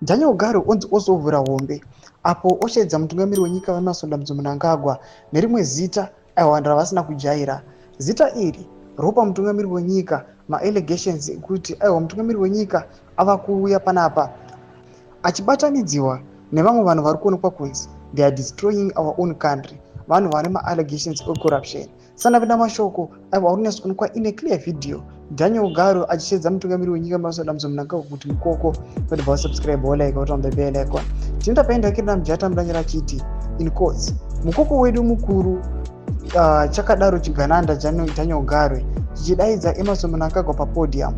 Daniel Garwe onzi ozovhura hombe apo osheedza mutungamiri wenyika VaEmmerson Dambudzo Mnangagwa nerimwe zita, aiwa, ravasina kujaira. Zita iri ropa mutungamiri wenyika maallegations ekuti, aiwa, mutungamiri wenyika ava kuuya panapa achibatanidziwa nevamwe vanhu vari kuonekwa kunzi they are destroying our own country, vanhu vane maallegations ecorruption. Sanapinda mashoko, aiwa, uri kunyatsokuonekwa ine clear video Daniel Garwe achisheedza mutungamiri wenyika Emmerson Dambudzo Mnangagwa kuti mukoko. Kuti vasubscribe, wolike, woturn the bell icon. Tinoita paenda kirina mujata mudanyira achiti, in quotes, "Mukoko wedu mukuru." Chakadaro chigananda Daniel Garwe chichidaidza Emmerson Mnangagwa papodium.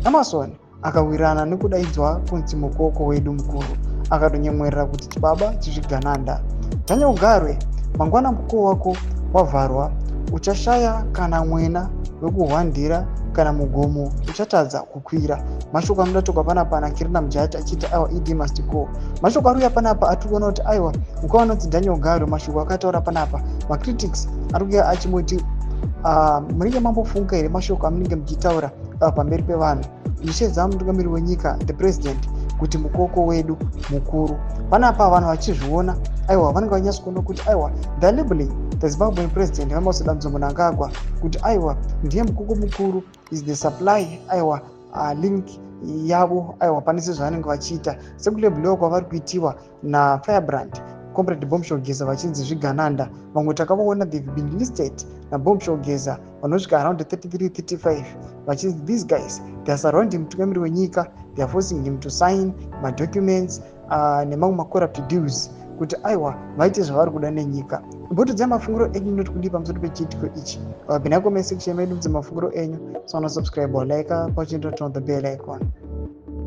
Emmerson akawirirana nekudaidzwa kunzi mukoko wedu mukuru, akatonyemwerera kuti chibaba chizvigananda. Daniel Garwe, mangwana mukoko wako wavharwa, uchashaya kana mwena wekuhwandira, kana mugomo uchatadza kukwira. Mashoko anoda tokwa panapa naKirina Mujati achiti, aiwa, ED must go. Mashoko ari uya panapa atiri kuona kuti, aiwa, mukova anonzi Daniel Garwe, mashoko akataura panapa, macritics ari kuuya achimoti, munenge mambofunga here mashoko amunenge muchitaura pamberi pevanhu, muchisheedza mutungamiri wenyika, the president, kuti mukoko wedu mukuru? Panapa vanhu vachizviona, aiwa, vanenge vanyatsokuona kuti, aiwa, the labeling the Zimbabwean president VaEmmerson Dambudzo Mnangagwa kuti, aiwa, ndiye mukoko mukuru, is the supply, aiwa, link yavo, aiwa, pane sezvavanenge vachiita, sekulabeliwa kwavari kuitiwa nafirebrand Comrade Bombshell Geza vachinzi zvigananda. Vamwe takavaona, they've been listed naBombshell Geza, vanosvika around 33 35, vachinzi these guys, they are surrounding mutungamiri wenyika, they are forcing him to sign madocuments nemamwe macorrupt deals kuti, aiwa, vaite zvavari kuda nenyika. Mbotodzai mafungiro enyu, noti kudii pamusoro pechiitiko ichi? Pinai comment section medu, mudze mafungiro enyu. So subscribe, like, pachienda, turn the bell icon.